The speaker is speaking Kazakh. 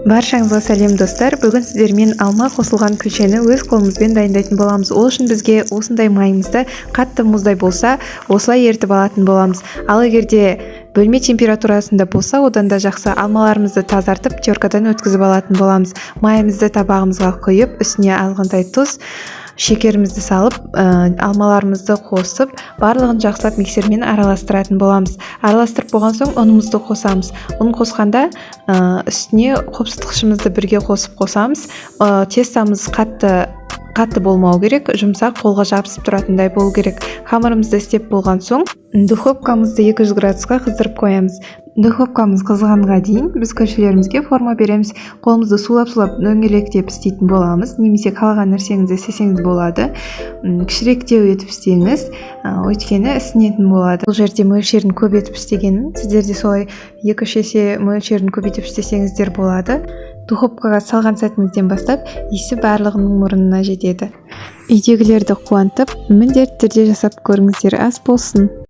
Баршаңызға сәлем, достар! Бүгін сіздермен алма қосылған күлшені өз қолымызбен дайындайтын боламыз. Ол үшін бізге осындай майымызды, қатты мұздай болса, осылай ерітіп алатын боламыз. Ал егер де бөлме температурасында болса, одан да жақсы. Алмаларымызды тазартып, теркадан өткізіп алатын боламыз. Майымызды табағымызға құйып, үстіне азғантай тұз, шекерімізді салып, алмаларымызды қосып, барлығын жақсылап миксермен араластыратын боламыз. Араластырып болған соң, ұнымызды қосамыз. Ұн қосқанда үстіне қопсытқышымызды бірге қосып қосамыз. Тестомыз қатты қатты болмау керек, жұмсақ, қолға жабысып тұратындай болу керек. Хамырымызды істеп болған соң, духовкамызды 200 градусқа қыздырып қоямыз. Духовкамыз қызғанға дейін біз күлшелерімізге форма береміз. Қолымызды сулап сулап дөңгелектеп істейтін боламыз немесе қалаған нәрсеңізді істесеңіз болады. Кішіректеу етіп істеңіз, өйткені ісінетін болады. Бұл жерде мөлшерін көп етіп істегенмін, сіздер де солай 2-3 есе мөлшерін көбейтіп істесеңіздер болады. Духовкаға салған сәтіңізден бастап иісі барлығының мұрнына жетеді. Үйдегілерді қуантып, міндетті түрде жасап көріңіздер. Ас болсын!